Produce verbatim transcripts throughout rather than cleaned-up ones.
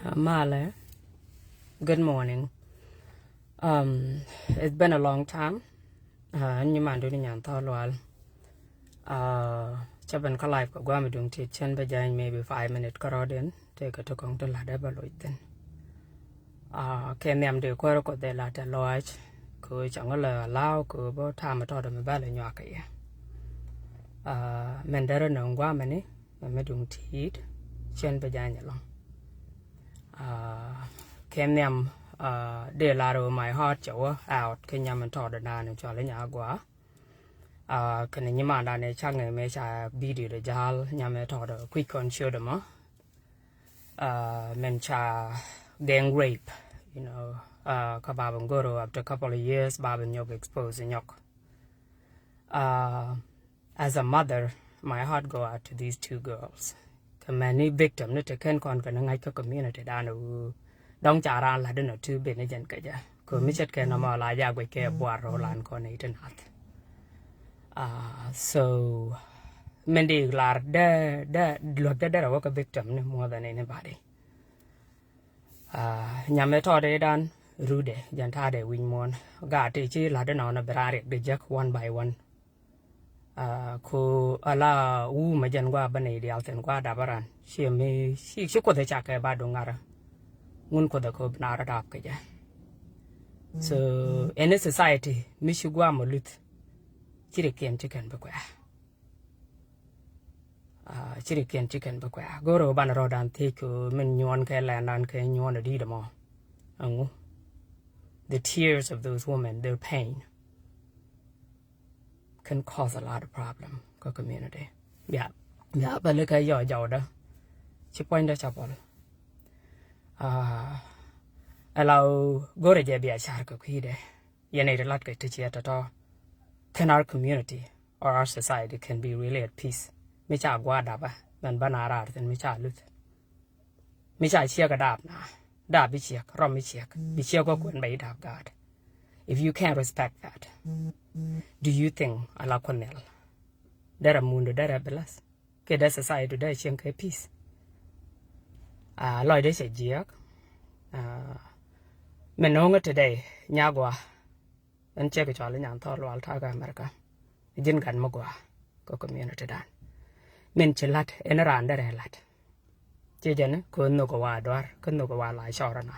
Malɛ, good morning. Um, it's been a long time. Uh, ɛn nyimandu ni Nyanthɔɔl Lual. Uh, cä ben kä live kɛ guam duŋ ti cɛn bɛ jany maybe five minute kärɔɔdiɛn. Tëëkɛ ti kɔŋ ti lat ɛ bä loc thin. Uh, kɛ nhiam di kuäär kɔ dhɛ lat ɛ lɔac. Kɛ cäŋ lɛ allow kɛ bä tam tɔt mi bä lɛ nyuak kɛ yɛ. Uh, mɛn derɛ nöŋ guamɛ ni mɛ mi duŋ tiit cɛn bɛ jany ɛlɔŋ. Uh, kɛ nhiam, uh, dee lar ɣöö my heart cɛ wä out kɛ nyam in tɔɔt in daan in cɔl in Nyagua. Uh, kɛn nyimandan in cak ŋɛ mɛ ca video de jal nyam in tɔɔt kuic kɔn ciöt ɛmɔ. Uh, mɛn ca gang rape, you know, uh, kä bab in goro after couple of years bab in nyɔk expose nyɔk. Uh, as a mother, my heart go out to these two girls. Kɛ mɛn ni victim ni te kɛn kɔn kɛ ni ŋa̱c kä community dan wu dɔŋ ca ran lat in a tu ben ni jɛn kɛ jɛ. Kɛ mi cɛt kɛ nɔmɔ la ja guic kɛ buar rɔ lan kɔn ni ti nath. Uh, so mɛn di lar dɛ dɛ luɔt dɛ dɛ rɛ wä kɛ victim ni more than anybody. Uh, nyamɛ tɔɔdɛ dan rudɛ jɛn ta̱a̱dɛ wi̱ny muɔ̱n gaat ti ci lat in a wä na bi ran riɛk di jek one by one. Uh, ku ala wumɛ jɛn gua bä nɛy diaal thin gua dap aran ci mi ci ci kuoth cakɛ ba duŋ ŋarä. Ŋun kuoth kɛ bi nar dap kɛ jɛ. So in a society mi ci gua mɔ luth ci ri kiɛn ci kɛn bi kuɛ. Uh, ci ri kiɛn ci kɛn bi kuɛ goro ban rɔ dan thiec ku min nyuɔn kɛ lɛn dan kɛ nyuɔn a di̱i̱t mɔ. Aŋu the tears of those women, their pain can cause a lot of problem kä community. Bia bia bä likɛ yɔ jɔwdä ci puɔ̱nydä ca pɔl. Uh, ɛla ɣöö go̱rɛ jɛ bia car kɛ kui̱dɛ yɛn iti lat kɛ ti ciɛ tɔtɔ. Can our community or our society can be really at peace? Mi ca gua dapä mɛn bä na raar thin mi ca luth. Mi ca ciek a dap na dap bi ciek rɔm bi ciek bi ciek kɔ kuɛn bɛ yi dap gaat. If you can't respect that, do you think ala kuɛn nhial derɛ mundu derɛ bless kɛ dee society dee cieŋ kɛ peace? Uh, lɔcdɛ cɛ jiɛk. Uh, mɛ no̱o̱ŋä today Nyagua. Ɛn ciɛ kɛ cɔal Nyanthɔɔl Lual ta̱a̱ kä America. Ji̱n gat mi gua kä community dan min ci lat ɛn raan derɛ lat. Ci jɛn kɛ nhök wa duar kɛ nhök wa la cɔr na.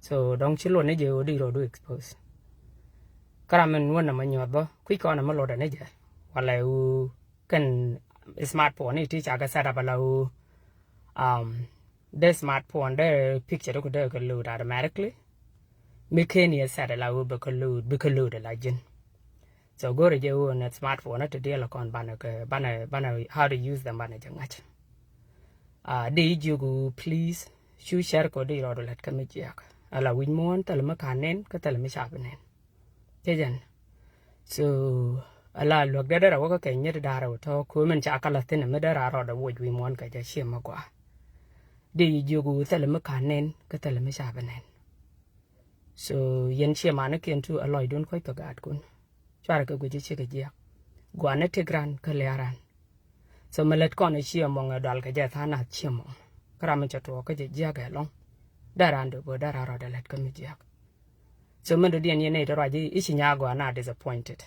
So dɔŋ ci luɔt ni jɛ ɣöö di rɔɔdu expose. Kä ram min wä nɛ mɛ nyuɔth bä kui̱ kɔn mɛ luɔt ni jɛ walɛ ɣöö kɛn smartphone ni ti ca kɛ set up ala ɣöö, um, dee smartphone dee picture dee ku dee kɛ load automatically. Mi ken yɛ set ala ɣöö bɛ kɛ load bɛ kɛ load ala ji̱n. So go̱rɛ jɛ ɣöö nɛ smartphone ti diɛl kɔn banɛ kɛ banɛ banɛ how to use them banɛ jɛ ŋa̱c. Uh, di jiök ɣöö please cu share kɔ di rɔɔdu lät kä mi jiɛk ala wi̱c muɔ̱ɔ̱n thil mi ka nen kä thil mi ca bi nen. Cɛ jɛn. So ala luäk dee derɛ wä kä kɛ nyet da̱rɛ wä tɔ ko̱ min ca kä la thin mi derɛ a rɔɔdɛ woc wi̱i̱ muɔ̱ɔ̱n kɛ jɛ ciɛ mi gua. Di jiök ɣöö thil mi ka nen kä thil mi ca bi nen. So yɛn ciɛ manikiɛn tu a lɔcdun kuec kɛ gaatkun. Cuarɛ kɛ guic ci kɛ jiɛk gua̱n ni tik ran kä lia̱a̱ ran. So mi lät kɔn ciɛ mɔŋ ɛ dual kɛ jɛ tha̱a̱ŋ nath ciɛ mɔŋ. Kä ram mi cɛ tuɔɔk kä jɛ jiäk ɛ lɔŋ. Dee ran dee bö dee ran rɔɔdɛ lät kä mi jiäk. So mɛn dɔ̱diɛn yɛn nɛy ti ruac i̱ ci Nyagua na disappointed.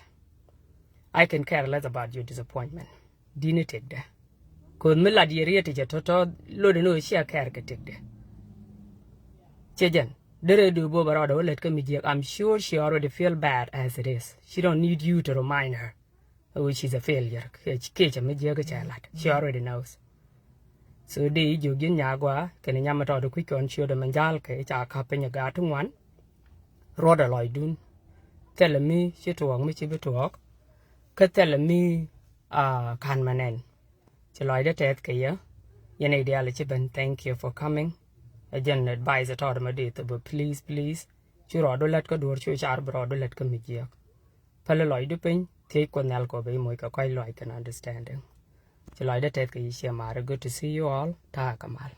I can care less about your disappointment. Di̱t ni tëkdɛ. Ko̱th mi lat yɛ riet ti cɛ tɔ̱tɔ̱ lotdɛ ni ɣöö cia care kɛ tëkdɛ. Ciɛ jɛn derɛ dee bö bɛ rɔɔdɛ wä lät kä mi jiäk. I'm sure she already feel bad as it is. She don't need you to remind her. Oh, she's a failure. Kiɛ cɛ mi jiäk cɛ lat. She already knows. So di jiök ji̱n Nyagua kɛn nyam mi tɔɔt kui̱c kɔn ciötdɛ mi ja̱l kɛ ca ka̱p piny gaat ti ŋuan. Ruɔ̱t ɛ lɔcdun. Thilɛ mi ci tuɔɔk mi ci bi tuɔɔk. Kä thilɛ mi, ah, ka̱n mɛ nɛn. Ci lɔcdä tɛth kɛ yɛ. Yɛn i̱ diaal ci ben, thank you for coming. Ɛ jɛn advice ɛ tɔɔt mɛ di thop, please, please. Cu rɔɔdu lät kä duɔ̱ɔ̱r cu car bi rɔɔdu lät kä mi jiäk. Päli lɔcdu piny thiec Kuoth Nhial kɔ bɛ i̱ moc kɛ kɔc lɔc kɛn understanding. Ci lɔcdä tɛth kɛ yi ciɛ mari. Good to see you all. Ta̱a̱ kɛ mal.